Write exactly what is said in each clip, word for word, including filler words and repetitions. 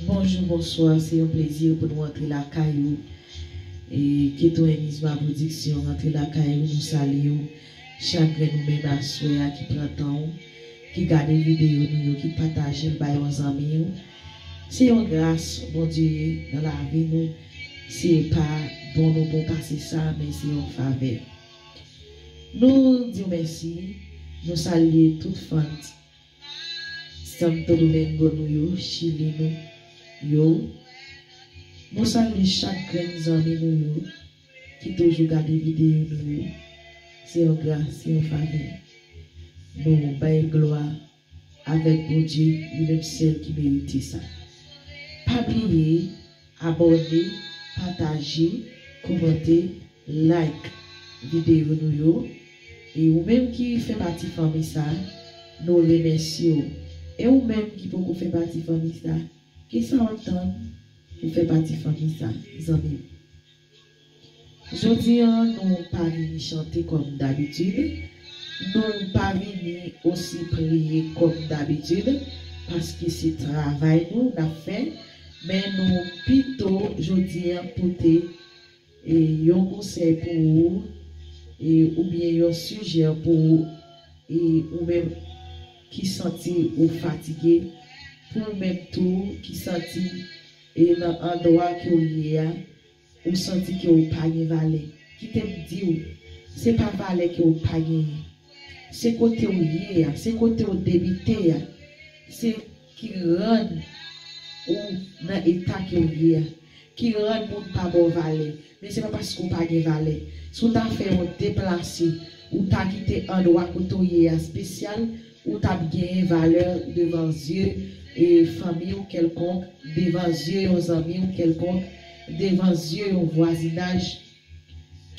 Bonjou, bonswa, se yon plezi pou nou antre lakay ou. E Keto Enigma Production antre lakay ou, nou salye w. Chak grenn ou menm aswè a ki pran tan w, ki gade videyo nou yo, ki pataje l bay yon zanmi w. Se yon gras Bondye ye nan lavi nou. Se pa bon nou bon pase sa, men se yon favè. Nou di w mèsi, nou salye tout fans Santo Domingo nou yo, Chili nou yo. Nou salye chak grenn zanmi nou yo ki toujou gade videyo nou yo. Se yon gras, se yon favè. Nou bay glwa avèk Bondye, li menm sèl ki merite sa. Pa bliye abòne, pataje, kòmante, like videyo nou yo. E ou menm ki fè pati fanmi sa, nou remèsye w. E ou menm ki poko fè pati fanmi sa, kisa w ap tann pou fè pati fanmi sa, zanmi m? Jodi a, nou pa vini chante kòm dabitid. Nou pa vini osi priye kòm dabitid, paske se travay nou n ap fè. Men nou pito jodi a pote e yon konsèy pou ou, e oubyen yon sijè pou ou, e ou menm ki santi ou fatige, pou ou menm tou ki santi e nan andwa ke w ye a, ou santi ke w pa gen valè. Kite m di w, se pa valè ke w pa genyen. Se kote w ye a, se kote w debite a, se ki rann ou nan eta ke w ye a, ki rann moun pa ba w valè. Men se pa paske w pa gen valè. Si w ta fè yon deplase, ou ta kite andwa kote w ye a espesyal, ou t ap genyen valè devan zye e fanmi w kèlkonk, devan zye yon zanmi w kèlkonk, devan zye yon vwazinaj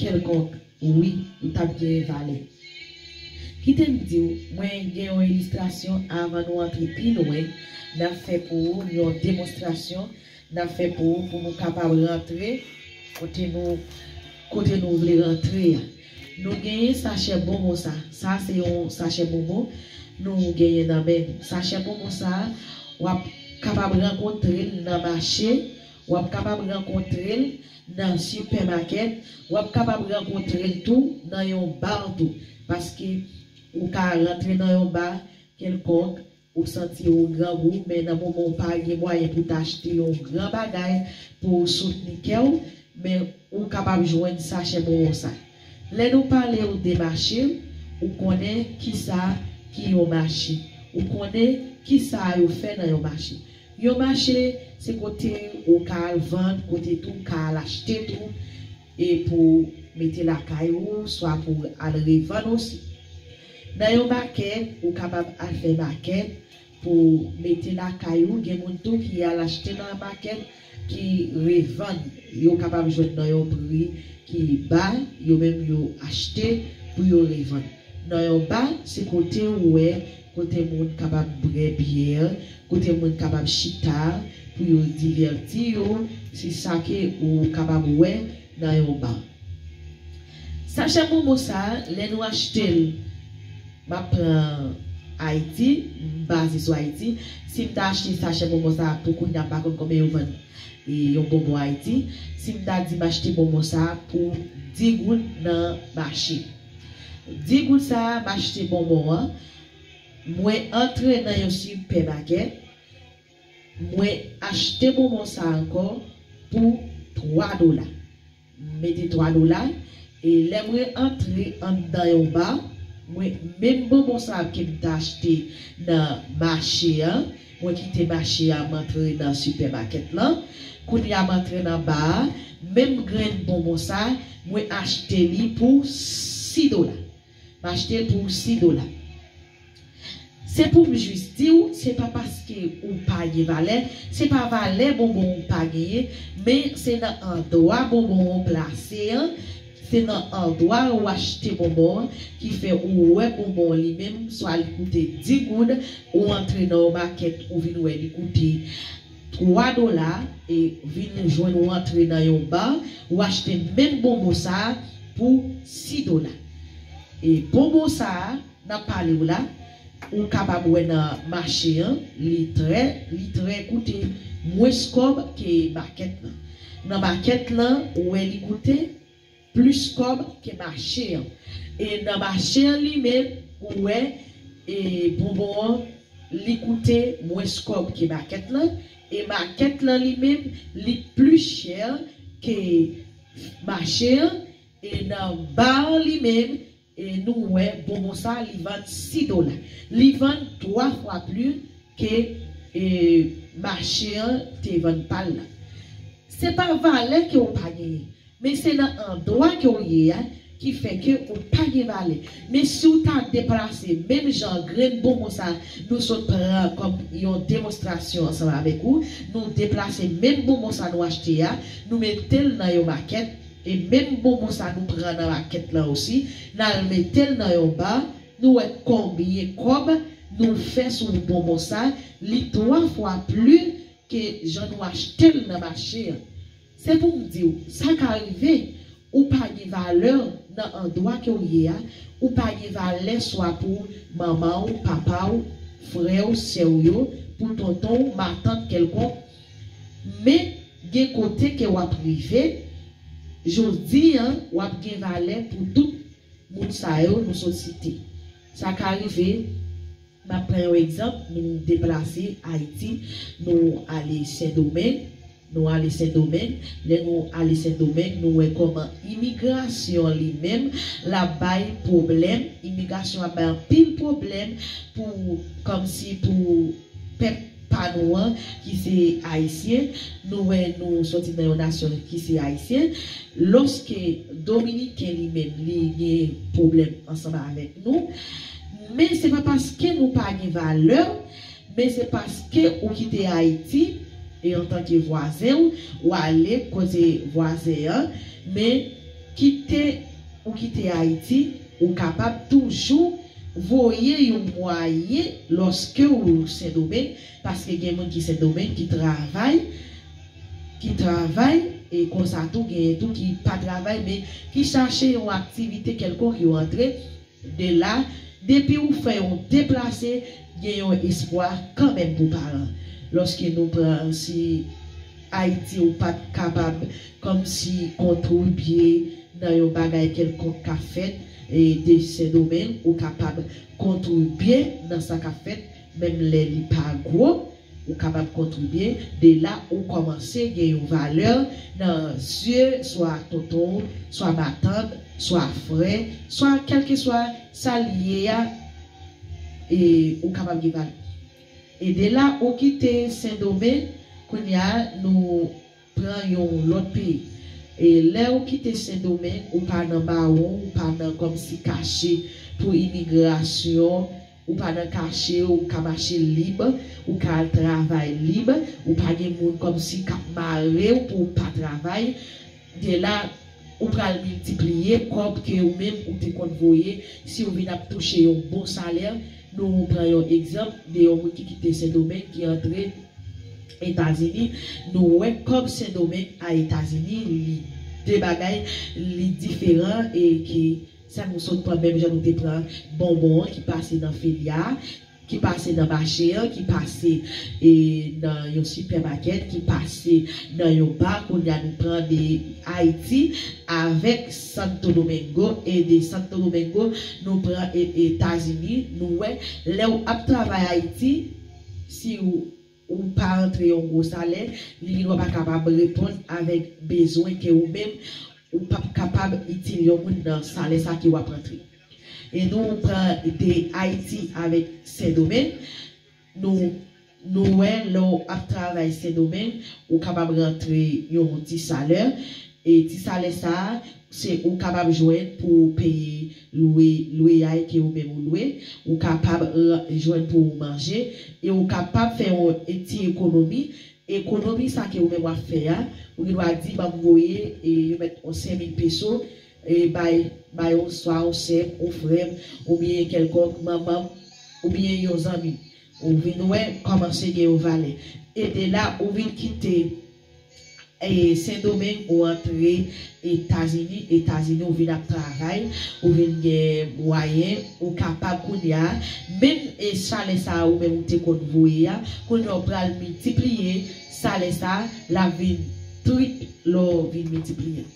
kèlkonk. Wi, ou t ap genyen valè. Kite m di w, mwen gen yon ilistrasyon avan nou antre pi lwen. N ap fè pou ou yon demonstrasyon. N ap fè pou ou, pou nou kapab rantre kote nou, kote nou vle rantre a. Nou genyen sachè bonbon sa. Sa se yon sachè bonbon nou genyen nan men nou. Sachè bonbon sa, w ap kapab rankontre l nan mache, w ap kapab rankontre l nan sipèmakèt, w ap kapab rankontre l tou nan yon ba tou. Paske ou ka rantre nan yon ba kèlkonk, ou santi ou grangou, men nan moman ou pa gen mwayen pou w ta achte yon gran bagay pou w soutni kè w, men ou kapab jwenn sachè bonbon sa. Lè nou pale w de mache, ou konnen kisa ki yon mache. Ou konnen kisa yo fè nan yon mache. Yon mache, se kote ou ka al vann, kote tou ou ka al achte tou, e pou mete lakay ou, swa pou al revann osi. Nan yon makèt, ou kapab al fè makèt pou mete lakay ou. Gen moun tou ki al achte nan makèt, ki revann. Yo kapab jwenn nan yon pri ki ba, yo menm yo achte pou yo revann. Nan yon ba, se kote ou wè, kote moun kapab bwè byè, kote moun kapab chita pou yo divèti yo, se sa ke ou kapab wè nan yon ba. Sachè bonbon sa, lè nou achte l, m ap pran Ayiti, m baze sou Ayiti. Si m ta achte sachè bonbon sa pou kounye a, m pa konn konbyen yo vann e yon bonbon Ayiti. Si m ta di m achte bonbon sa pou di goud nan mache. Di goud sa a, m achte bonbon an. Mwen antre nan yon sipèmakèt. Mwen achte bonbon sa a ankò pou twa dola. M mete twa dola. E lè mwen antre anndan yon ba, mwen, menm bonbon sa a ke m ta achte nan mache a, mwen kite mache a, m antre nan sipèmakèt lan. Kounye a, m antre nan ba a, menm grenn bonbon sa a, mwen achte li pou sis dola. M achte l pou sis dola. Se pou m jis di w, se pa paske ou pa gen valè, se pa valè bonbon ou pa genyen, men se nan andwa bonbon ou plase an, se nan andwa ou achte bonbon an ki fè ou wè bonbon an li menm, swa li koute dis goud, ou antre nan yon makèt, ou vin wè li koute twa dola, e vin jwenn ou antre nan yon ba, ou achte menm bonbon sa a pou sis dola. E bonbon sa a, n ap pale w la, Ou kapab wè nan mache an, li trè, li trè koute mwens kòb ke makèt lan. Nan makèt lan, ou wè li koute plis kòb ke mache an. E nan mache an li menm, ou wè, e bonbon an, li koute mwens kòb ke makèt lan. E makèt lan li menm, li plis chè ke mache an. E nan ba an li menm, e nou wè bonbon sa, li vann sis dola. Li vann twa fwa plis ke, e, mache an te vann pa l la. Se pa valè ke w pa genyen, men se nan andwa ke w ye a ki fè ke ou pa gen valè. Men si w ta deplase, menm jan grenn bonbon sa, nou sot pran kòm yon demonstrasyon ansanm avèk ou, nou deplase menm bonbon sa nou achte a, nou mete l nan yon makèt, e menm bonbon sa nou pran nan makèt lan osi, n al mete l nan yon ba, nou wè konbyen kòb nou fè sou bonbon sa, li twa fwa plis ke jan nou achte l nan mache an. Se pou m di w, sa ka rive, ou pa gen valè nan andwa ke w ye a, ou pa gen valè swa pou manman w, papa w, frè w, sè w yo, pou tonton w, matant kèlkonk. Men, gen kote ke w ap rive, jodi an, w ap gen valè pou tout moun sa yo nou sot site. Sa ka rive, m ap pran yon egzanp, nou deplase Ayiti, nou ale Sendomeng, nou ale Sendomeng, lè nou ale Sendomeng, nou wè kòman imigrasyon li menm, l ap bay pwoblèm, imigrasyon ap bay anpil pwoblèm pou, kòmsi pou pèp pa nou an, ki se Ayisyen, nou wè nou sòti nan yon nasyon ki se Ayisyen, lòske Dominiken li menm, li gen pwoblèm ansanm avèk nou, men se pa paske nou pa gen valè, men se paske ou kite Ayiti, e antanke vwazen w, w ale kote vwazen an, men kite ou kite Ayiti, ou kapab toujou voye yon mwayen lòske ou Sendomeng, paske gen moun ki Sendomeng ki travay, ki travay, e konsa tou genyen tou ki pa travay, men ki chache yon aktivite kèlkonk yo antre. De la, depi ou fè yon deplase, gen yon espwa kanmenm pou paran. Lòske nou pran si Ayiti ou pa t kapab kòmsi kontribye nan yon bagay kèlkonk k ap fèt, e de Sendomeng, ou kapab kontribye nan sa k ap fèt, menm lè li pa gwo, ou kapab kontribye. De la, ou kòmanse gen yon valè nan zye swa tonton w, swa matant, swa frè, swa kèlkeswa sa l ye a, e ou kapab gen valè. E de la, ou kite Sendomeng, kounye a, nou pran yon lòt peyi. E lè ou kite Sendomeng, ou pa nan mawon, ou pa nan kòmsi kache pou imigrasyon, ou pa nan kache, ou ka mache lib, ou ka al travay lib, ou pa gen moun kòmsi k ap mare w pou w pa travay. De la, ou pral miltipliye kòb ke ou menm ou te konn voye. Si ou vin ap touche yon bon salè, nou pran yon egzanp de yon moun ki kite Sendomeng, ki antre Etazini, nou wè kòb Sendomeng a Etazini, li de bagay, li diferan e ki sa nou sot pran menm jan nou te pran bonbon an ki pase nan Felia, ki pase nan mache an, ki pase e nan yon sipèmakèt, ki pase nan yon ba, kounye a nou pran de Ayiti avèk Santo Domingo, e de Santo Domingo nou pran e Etazini, nou wè lè w ap travay Ayiti, si ou ou pa antre yon gwo salè, li gendwa pa kapab reponn avèk bezwen ke ou menm ou p ap kapab itil yon moun nan salè sa ke w ap antre. E nou pran de Ayiti avèk Sendomeng, nou nou wè lè w ap travay Sendomeng, ou kapab rantre yon ti salè, e ti salè sa a, se ou kapab jwenn pou w peye lwe, lweyay ke ou menm ou lwe, ou kapab ra- jwenn pou ou manje, e ou kapab fè yon ti ekonomi. Ekonomi sa ke ou menm w ap fè a, ou gendwa di, ban m voye, e yo mèt yon senk mil peso, e bay, bay yon swa yon sè m, yon frè m, oubyen kèlkòk manman m, oubyen yon zanmi m. Ou vin wè kòmanse gen yon valè. E de la, ou vin kite e Sendomeng, ou antre Etazini, Etazini, ou vin ap travay, ou vin gen mwayen, ou kapab kounye a, menm e salè sa a ou menm ou te konn voye a, kounye a ou pral miltipliye salè sa a, l ap vin trip lè w vin miltipliye.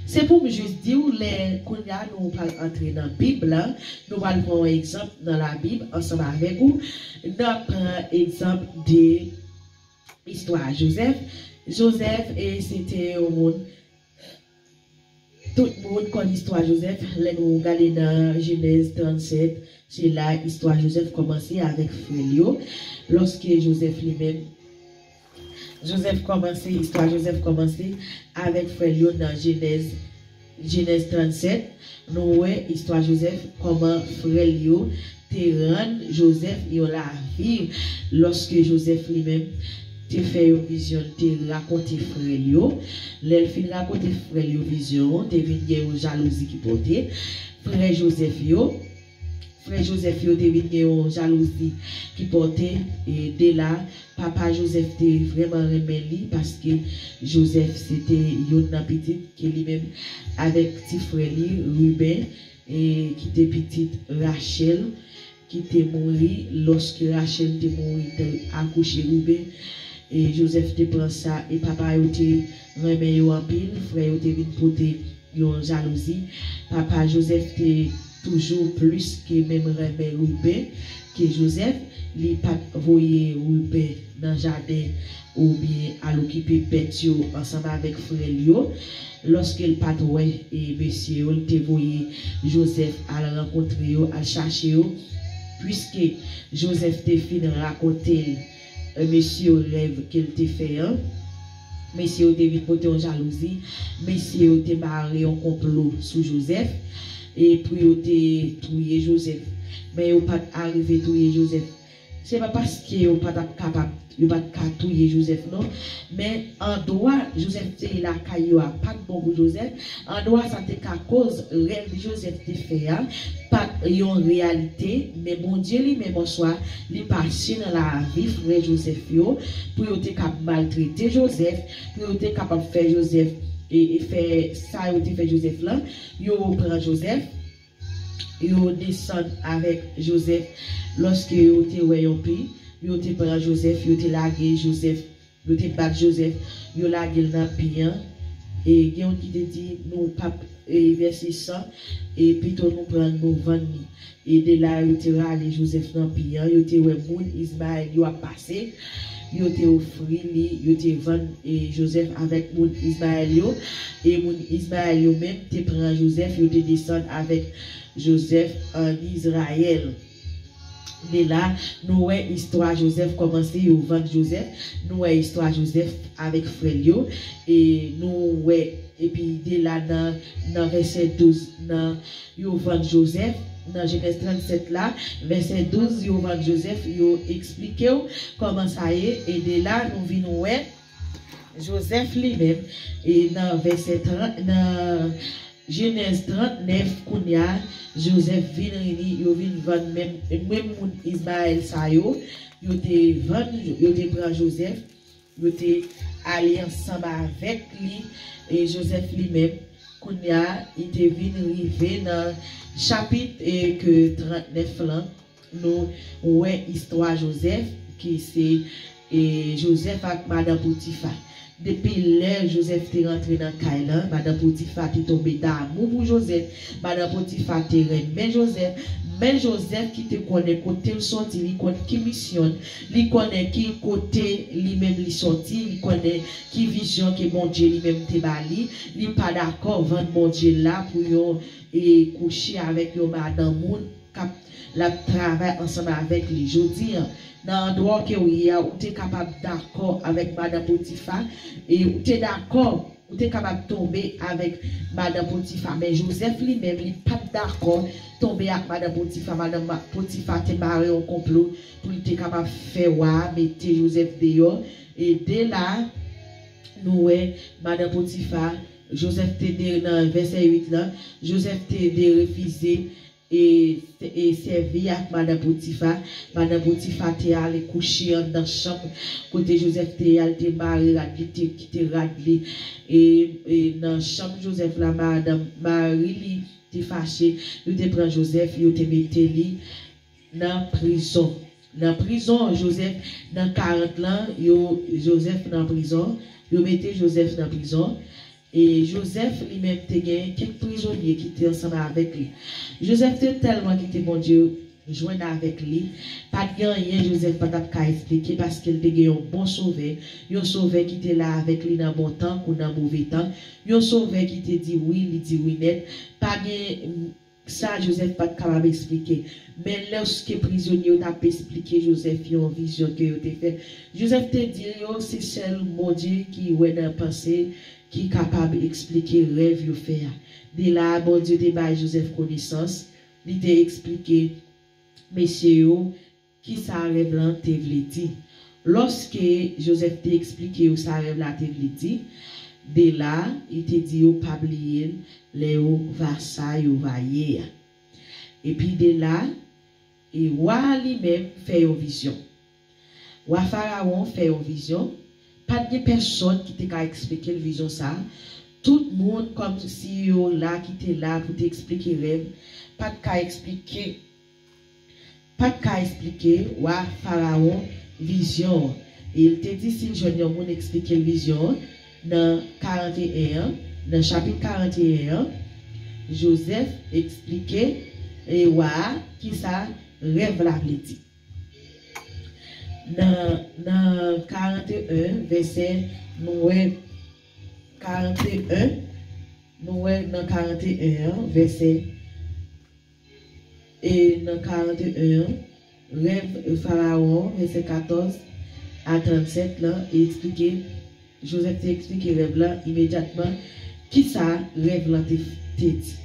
Se pou m jis di w, lè kounye a nou pral antre nan Bib la, nou pral pran yon egzanp nan Labib ansanm avèk ou. N ap pran egzanp de istwa Jozèf. Jozèf, e, se te yon moun, tout moun konn istwa Jozèf. Lè nou gade nan Jenèz trannsèt, se la istwa Jozèf kòmanse avèk frè l yo. Lòske Jozèf li menm, Jozèf kòmanse, istwa Jozèf kòmanse avèk frè l yo nan Jenèz, Jenèz trannsèt. Nou wè istwa Jozèf, kòman frè l yo te rann Jozèf yon lavi. Lòske Jozèf li menm te fè yon vizyon, l te rakonte frè l yo. Lè l fin rakonte frè l yo vizyon an, te vin gen yon jalouzi ki pote frè Jozèf yo. Frè Jozèf yo te vin gen yon jalouzi ki pote, e, de la, papa Jozèf te vrèman renmen li, paske Jozèf se te youn nan pitit ke li menm avèk ti frè li Riben, e, ki te pitit Rachèl, ki te mouri. Lòske Rachèl te mouri, te akouche Riben, e Jozèf te pran sa, e papa yo te renmen yo anpil, frè yo te vin pote yon jalouzi. Papa Jozèf te toujou plis ke menm renmen Riben ke Jozèf. Li pa t voye Riben nan jaden oubyen al okipe bèt yo ansanm avèk frè l yo. Lòske l pa t wè, e, mesye yo, l te voye Jozèf al rankontre yo, al chache yo. Piske Jozèf te fin rakonte l, e, mesye yo, rèv ke l te fè an, mesye yo te vin pote yon jalouzi. Mesye yo te mare yon konplo sou Jozèf, e pou yo te touye Jozèf. Men yo pa t arive touye Jozèf. Se pa paske yo pa t ap kapab, yo pa t ka touye Jozèf non. Men andwa Jozèf te ye lakay yo a pa t bon pou Jozèf. Andwa sa te ka koz rèv Jozèf te fè a pa t yon reyalite, men Bondye li menm oswa li pase nan lavi frè Jozèf yo, pou yo te kab maltrete Jozèf, pou yo te kapab fè Jozèf, e, e fè sa yo te fè Jozèf lan. Yo pran Jozèf, yo desann avèk Jozèf. Lòske yo te wè yon pi, yo te pran Jozèf, yo te lage Jozèf, yo te bat Jozèf, yo lage l nan pi an. E gen youn ki te di, nou p ap, e, vèse san, e pito nou pran l, nou vann li. E de la, yo te rale Jozèf nan pi an, yo te wè moun Izmayèl yo ap pase, yo te ofri li, yo te vann, e, Jozèf avèk moun Izmayèl yo, e moun Izmayèl yo menm te pran Jozèf, yo te desann avèk Jozèf ann Izrayèl. De la, nou wè istwa Jozèf kòmanse, yo vann Jozèf, nou wè istwa Jozèf avèk frè l yo, e nou wè, epi de la nan, nan vèsè douz, nan yo vann Jozèf, nan Jenèz trannsèt la, vèsè douz, yo vann Jozèf, yo eksplike w kòman sa ye, e de la, nou vin wè Jozèf li menm, e nan vèsè trant, nan Jenèz trantnèf, kounye a, Jozèf vin rini, yo vin vann menm, menm moun Izmayèl sa yo, yo te vann, yo te pran Jozèf, yo te ale ansanm avèk li, e Jozèf li menm, kounye a, li te vin rive nan chapit, e, ke trantnèf lan, nou wè istwa Jozèf, ki se, e, Jozèf ak madan Potifa. Depi lè Jozèf te rantre nan kay lan, madan Potifa te tonbe damou pou Jozèf. Madan Potifa te renmen Jozèf, men Jozèf ki te konnen kote l soti, li konn ki misyon l, li konnen ki kote li menm li soti, li konnen ki vizyon ke Bondye li menm te ba li. Li pa dakò vann Bondye la pou yon, e, kouche avèk yon madanm moun k ap, l ap travay ansanm avèk li. Jodi a, nan andwa ke w ye a, ou te kapab dakò avèk madan Potifa, e ou te dakò, ou te kapab tonbe avèk madan Potifa. Men Jozèf li menm, li pa t dakò tonbe ak madan Potifa. Madan ma-, Potifa te mare yon konplo pou li te kapab fè wa a mete Jozèf deyò. E de la, nou wè madan Potifa, Jozèf te de, nan vèsè uit lan, Jozèf te derefize e, e sèvi ak madan Potifa. Madan Potifa te ale kouche anndan chanm kote Jozèf te ye a, li te mare rad li, te kite rad li e, e nan chanm Jozèf la, madan, mari li te fache, yo te pran Jozèf, yo te mete li nan prizon. Nan prizon, Jozèf, nan karant lan, yo, Jozèf nan prizon, yo mete Jozèf nan prizon. E Jozèf li menm te gen kèk prizonye ki te ansanm avèk li. Jozèf te tèlman kite Bondye jwenn avèk li, pa t gen anyen Jozèf pa t ap ka esplike, paske l te gen yon bon Sovè, yon Sovè ki te la avèk li nan bon tan kou nan move tan, yon Sovè ki te di wi, li di wi nèt. Pa gen sa Jozèf pa t kapab esplike. Men lòske prizonye yo t ap esplike Jozèf yon vizyon ke yo te fè, Jozèf te di yo se sèl Bondye ki wè nan panse, ki kapab esplike rèv yo fè a. De la a, Bondye te bay Jozèf konesans, li te esplike mesye yo kisa rèv lan te vle di. Lòske Jozèf te esplike yo sa rèv la te vle di, de la, li te di yo pa bliye l lè yo va sa yo va ye a. Epi de la, e wa a li menm fè yon vizyon. Wa Farawon fè yon vizyon. Pa t gen pèsonn ki te ka esplike l vizyon sa a. Tout moun, kòmsi yo la, ki te la pou te esplike rèv, pa t ka esplike, pa t ka esplike wa Farawon vizyon an. E l te di si l jwenn yon moun esplike l vizyon an, nan karant e en an, nan chapit karant e en an, Jozèf esplike e wa a kisa rèv la vle di. Nan, nan karant e en, vèsè, nou wè karant e en, nou wè nan karant e en an, vèsè, e nan karant e en an, rèv Farawon, vèsè katòz a trannsèt lan, e eksplike, Jozèf te eksplike rèv lan imedyatman, kisa rèv lan te, te di.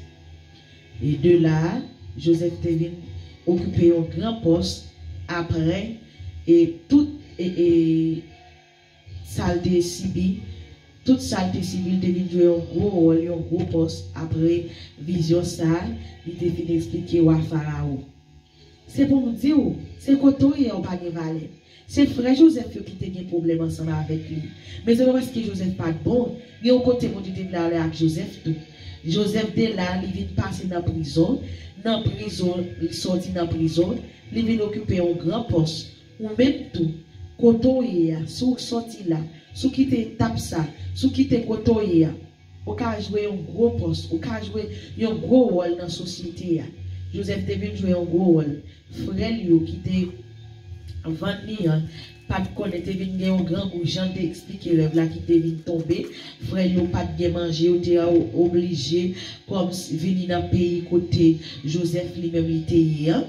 E de la a, Jozèf te vin okipe yon gran pòs apre, e tout, e, e, sa l te sibi, tout sa l te sibi, l te vin jwe yon gwo wòl, yon gwo pòs apre vizyon sa a, li te fin esplike wa Farawon. Se pou m di w, se kote w ye a w pa gen valè. Se frè Jozèf yo ki te gen pwoblèm ansanm avèk li. Men se pa paske Jozèf pa t bon. Gen yon kote Bondye te vle ale ak Jozèf tou. Jozèf de la, li vin pase nan prizon. Nan prizon, li sòti nan prizon. Li vin okipe yon gran pòs. Ou menm tou, kote w ye a, si w sòti la, si w kite etap sa, si w kite kote w ye a, ou ka jwe yon gwo pòs, ou ka jwe yon gwo wòl nan sosyete a. Jozèf te vin jwe yon gwo wòl. Frè l yo ki te vann li an pa t konnen, te vin gen yon grangou, jan l te eksplike rèv la ki te vin tonbe. Frè l yo pa t gen manje, yo te o-, oblije kòm s-, vini nan peyi kote Jozèf li menm li te ye an.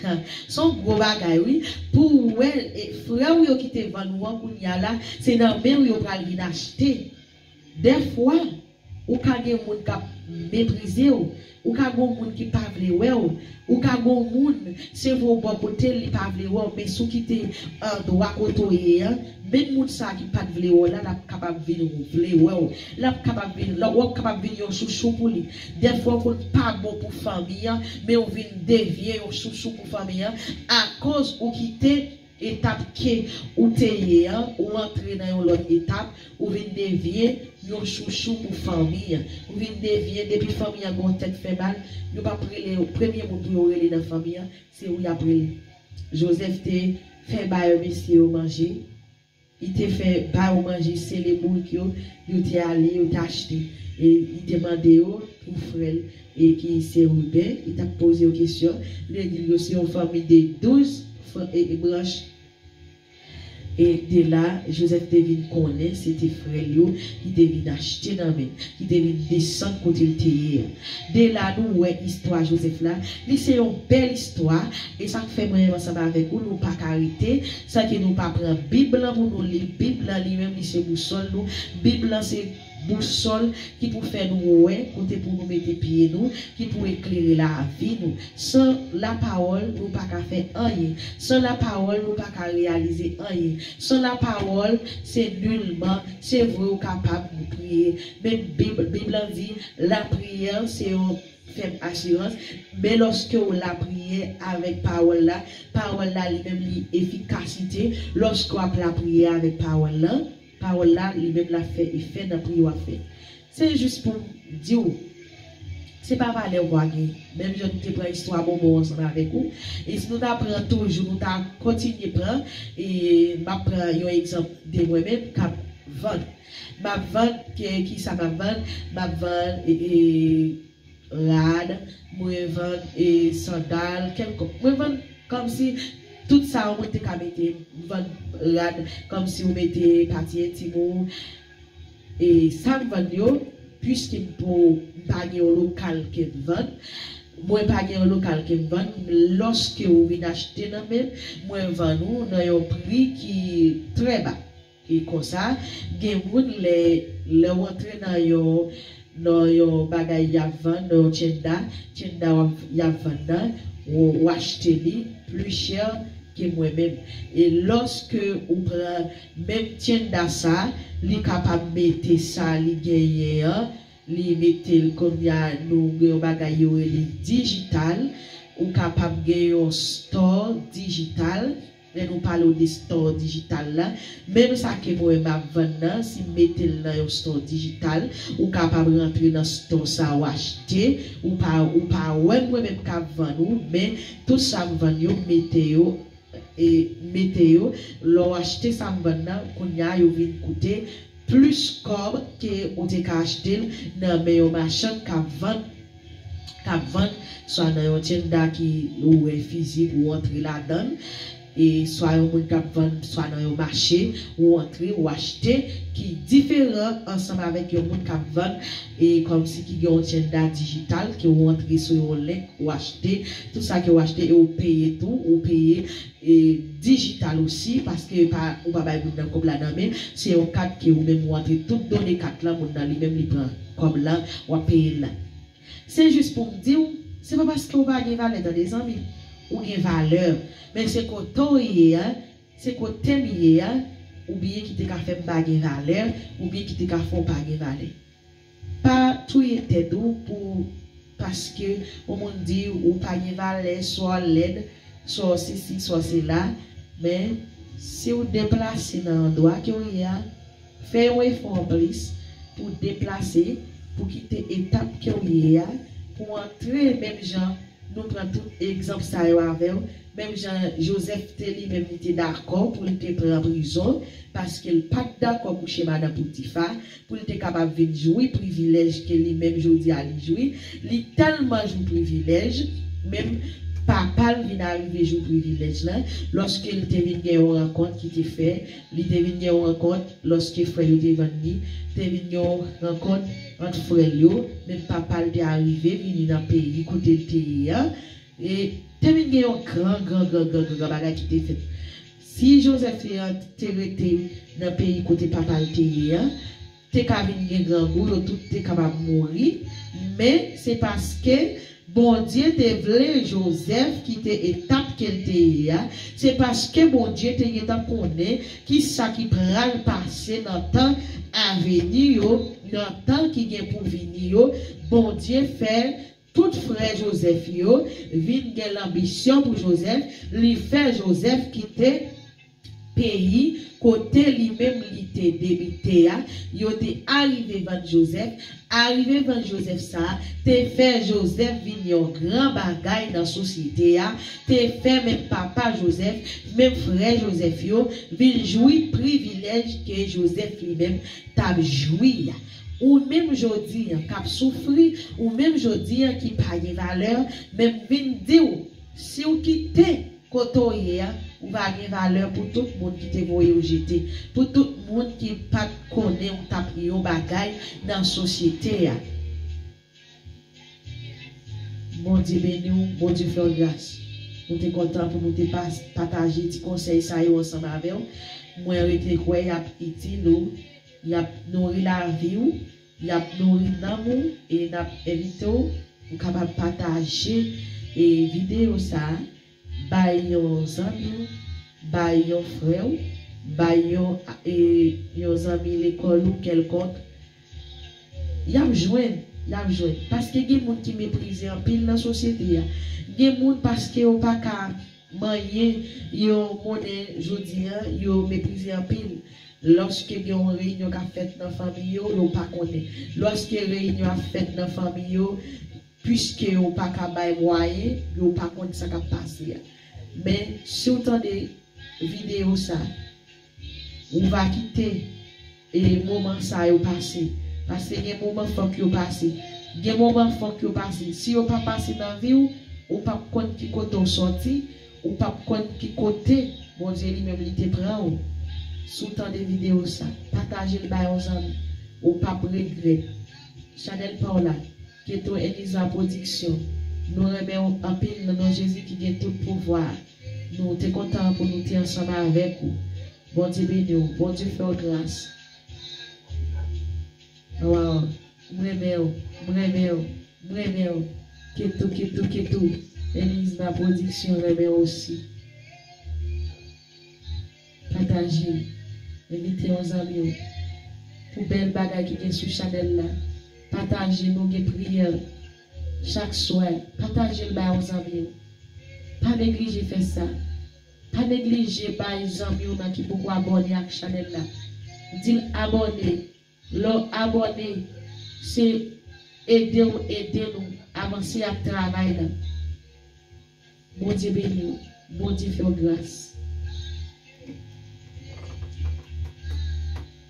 Ha, se yon gwo bagay, wi. Pou w wè, e, frè w yo ki te vann ou an kounye a la, se nan men w yo pral vin achte. Dèfwa, ou ka gen moun k ap meprize w, ou ka gen moun ki pa vle wè w, ou ka gen moun, se vre w bò kote l, li pa vle wè w, men si w kite andwa kote w ye an, menm moun sa a ki pa t vle wè w la, l ap kapab vin vle wè w. L ap kapab vin, l ap, w ap kapab vin yon chouchou pou li. Dèfwa w konn pa bon pou fanmi an, men w vin devyen yon chouchou pou fanmi an, akoz ou kite etap ke ou te ye an, ou antre nan yon lòt etap, ou vin devyen yon chouchou pou fanmi an. Ou vin devyen, depi fanmi an gen yon tèt fè mal, yo p ap rele w, premye moun pou yo rele nan fanmi an, se ou y ap rele. Jozèf te fè ba yo mesye yo manje, li te fè ba yo manje, sele bourik yo, yo te ale, yo te achte. E li te mande yo pou frè l, e ki se Riben, li t ap poze yo kesyon, li te di yo se yon fanmi de douz fran-, e, e branch. E de la, Jozèf te vin konnen se te frè l yo ki te vin achte nan men l, ki te vin desann kote l te ye a. De la, nou wè istwa Jozèf la, li se yon bèl istwa, e sa k fè mwen menm ansanm avèk ou, nou pa ka rete, san ke nou pa pran Bib lan pou nou li. Bib lan li menm, li se bousòl nou. Bib lan se bousòl ki pou fè nou wè kote pou nou mete pye nou, ki pou eklere lavi nou. San lapawòl, nou pa ka fè anyen. San lapawòl, nou pa ka reyalize anyen. San lapawòl, se nilman. Se vre, ou kapab priye. Men Bib, Bib lan di, lapriyè, se yon fè m asirans, men lòske w lapriyè avèk pawòl la, pawòl la li menm li efikasite, lòske w ap lapriyè avèk pawòl la, pawòl la li menm l ap fè efè nan priyè w ap fè. Se jis pou m di w, se pa valè w pa gen. Menm jan nou te pran istwa bonbon ansanm avèk ou, e si nou ta pran toujou, nou ta kontinye pran, e m ap pran yon egzanp de mwen menm k ap vann. M ap vann, ki, ki sa m ap vann? M ap vann, e, e, rad, mwen vann, e, sandal, kèlkonk. Mwen vann kòmsi tout sa yon moun te ka mete. M vann rad, kòmsi ou mete pati entim ou. E sa m vann yo, piske m pou, m pa gen yon lokal ke m vann, mwen pa gen yon lokal ke m vann, lòske ou vin achte nan men m, mwen vann ou nan yon pri ki trè ba. E konsa, gen moun lè, lè w antre nan yon, nan yon bagay y ap vann, nan yon tchenda, tchenda w ap, y ap vann nan, w, w achte li pli chè ke mwen menm. E lòske ou pran menm tchenda sa, li kapab mete sa li genyen an, li mete l kounye a, nou gen yon bagay yo rele dijital, ou kapab gen yon store dijital. Lè nou pale w de store dijital la, menm sa ke mwen m ap vann nan, si m mete l nan yon store dijital, ou kapab rantre nan store sa w achte, ou pa, ou pa wè mwen menm k ap vann ou, men tout sa m vann yo, m mete yo, e, m mete yo, lè w achte sa m vann nan, kounye a yo vin koute plis kòb ke ou te ka achte l nan men yon machann k ap vann, k ap vann, swa nan yon tchenda ki ou wè fizib, ou antre ladan l, e swa yon moun k ap vann, swa nan yon mache, ou antre, ou achte, ki diferan ansanm avèk yon moun k ap vann, e kòmsi ki gen yon tchenda dijital, ke ou antre sou yon link, ou achte, tout sa ke ou achte, e ou peye tou, ou peye e, dijital osi, paske pa, ou pa bay moun nan kòb la nan men, se yon kat ke ou menm ou antre tout done kat lan, moun nan li menm li pran kòb lan, w ap peye l la. Se jis pou m di w, se pa paske ou pa gen valè, tande zanmi, ou gen valè, men se kote w ye a, se kote m ye a, oubyen ki te ka fè m pa gen valè, oubyen ki te ka fè w pa gen valè. Pa touye tèt ou pou, paske yon moun di ou pa gen valè, swa w lèd, swa w sesi, swa w sela, men si w deplase nan andwa ke w ye a, fè yon efò anplis pou w deplase, pou kite etap ke w ye a, pou w antre menm jan nou pran tout egzanp sa yo avè w, menm jan Jozèf te li menm li te dakò pou l te pran prizon, paske l pa t dakò kouche madan Potifa, pou l te kapab vin jwi privilèj ke li menm jodi a li jwi. Li tèlman jwi privilèj, menm papa l vin arive jwi privilèj lan, lòske l te vin gen yon rankont ki te fè, li te vin gen yon rankont lòske frè yo te vann li, te vin gen yon rankont ant frè l yo, menm papa l te arive vini nan peyi kote l te ye a, e te vin gen yon gran, gran, gran, gran, gran, gran bagay ki te fèt. Si Jozèf te, te rete nan peyi kote papa l te ye a, te ka vin gen grangou, yo tout te kapab mouri, men se paske Bondye te vle Jozèf kite etap ke l te ye a, se paske Bondye te gentan konnen ki sa ki pral pase nan tan aveni yo, nan tan ki gen pou vini yo. Bondye fè tout frè Jozèf yo vin gen lanbisyon pou Jozèf, li fè Jozèf kite peyi kote li menm li te demite a, yo te arive vann Jozèf. Arive vann Jozèf sa a te fè Jozèf vin yon gran bagay nan sosyete a, te fè menm papa Jozèf, menm frè Jozèf yo vin jwi privilèj ke Jozèf li menm t ap jwi a. Ou menm jodi a k ap soufri, ou menm jodi a ki pa gen valè, men m vin di w, si w kite kote w ye a, ou va gen valè pou tout moun ki te voye w jete, pou tout moun ki pa t konnen ou t ap yon bagay nan sosyete a. Bondye beni w, Bondye fè w gras. Nou te kontan pou nou te pa-, pataje ti konsèy sa yo ansanm avè w. Mwen rete kwè y ap itil ou, y ap nouri lavi w, y ap nouri nanm ou, e n ap envite w pou w kapab pataje, e, videyo sa a, bay yon zanmi w, bay yon frè w, bay yon, e, yon zanmi lekòl ou kèlkonk. Y ap jwenn, Y ap jwenn. Paske gen moun ki meprize anpil nan sosyete a. Gen moun, paske yo pa ka manyen yon monnen jodi a, yo meprize anpil. Lòske gen yon reyinyon k ap fèt nan fanmi yo, yo pa konnen. Lòske reyinyon ap fèt nan fanmi yo, piske yo pa ka bay mwayen, yo pa konn sa k ap pase a. Men, si w tande videyo sa, ou va kite e moman sa yo pase. Paske gen moman fòk yo pase. Gen moman fòk yo pase. Si yo pa pase nan vi w, ou p ap konn ki kote w sòti, ou p ap konn ki kote Bondye li menm li te pran w. Si w tande videyo sa, pataje l bay yon zanmi. Ou p ap regrèt. Chanèl pa w la, Keto Eniza Pwodiksyon. Nou renmen w anpil nan non Jezi ki gen tout pouvwa. Nou te kontan pou nou te ansanm avèk ou. Bondye beni w. Bondye fè w gras. Waw. M renmen w. M renmen w. M renmen w. Keto, keto, keto. Eniza Pwodiksyon renmen w osi. Pataje. Envite yon zanmi w. Pou bèl bagay ki gen sou chanèl la. Pataje, nou gen priyè chak swè. Pataje l bay yon zanmi w. Pa neglije fè sa. Pa neglije bay zanmi w nan ki poko abòne ak chanèl la. Di l abòne. Lè w abòne, se ede w ede nou avanse ak travay la. Bondye beni w. Bondye fè w gras.